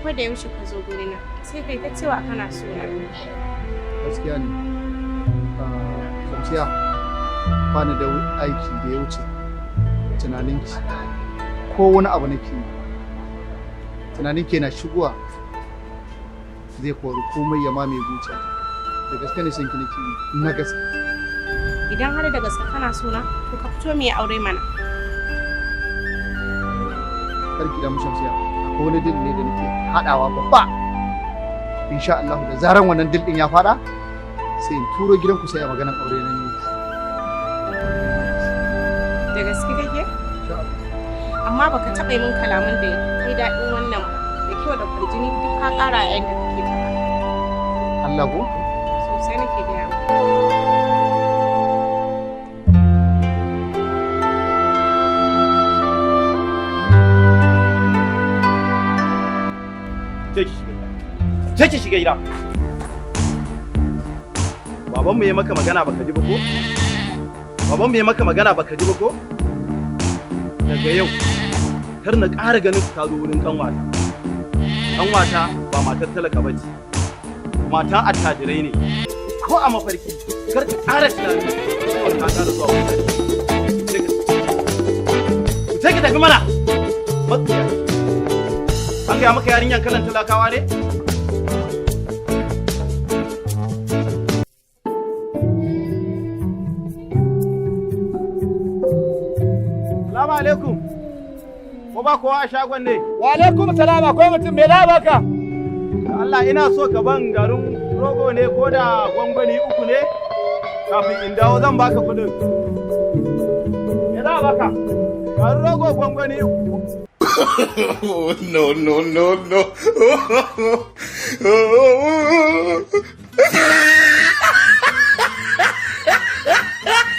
ko da yaushe ka zo gurina sai kai ta cewa kana so na. Gaskiya ne. Ah, Shamsiya, ba ni da aiki da ya wuce tunaninki. Ko wani abu nake yi, tunaninki na shigowa zai kori komai ya mamaye zuciyata. Da gaske ne son ki nake yi, na gaske. Idan har da gaske kana so na, to ka fito mu yi aure mana. Kar ki damu, Shamsiya, akwai wani deal ne da nake haɗawa babba. Insha Allah da zaran wannan deal din ya faɗa, sai in turo gidanku, sai a maganan aure na ni. Da gaske kake? Insha Allah. Amma baka taɓa yi min kalaman da kai daɗin wannan ba. Da kyau da kwarjini duk ka ƙara yayin da kake faɗa. Allah ko? Sosai nake gaya maka. Je ki shiga gida. Je ki shiga gida. Babanmu ya maka magana baka ji ba ko? Babanmu ya maka magana baka ji ba ko? Daga yau kar na ƙara ganin ka zo wurin kanwata. Kanwata ba matar talaka bace. Matan attajirai ne. Ko a mafarki kar ka ƙara tunanin cewa ka ƙara zuwa wurin. Sai ka tafi mana. Matsiya. An gaya maka yarinyan kalan talakawa ne? Salamu alaikum. Ko ba kowa a shagon ne? Wa alaikum salam, akwai mutum, me za baka? Allah ina so ka ban garin rogo ne, ko da gwangwani uku ne? Kafin in dawo zan baka kuɗin. Me za a baka? Garin rogo gwangwani 3. No, no, no, no.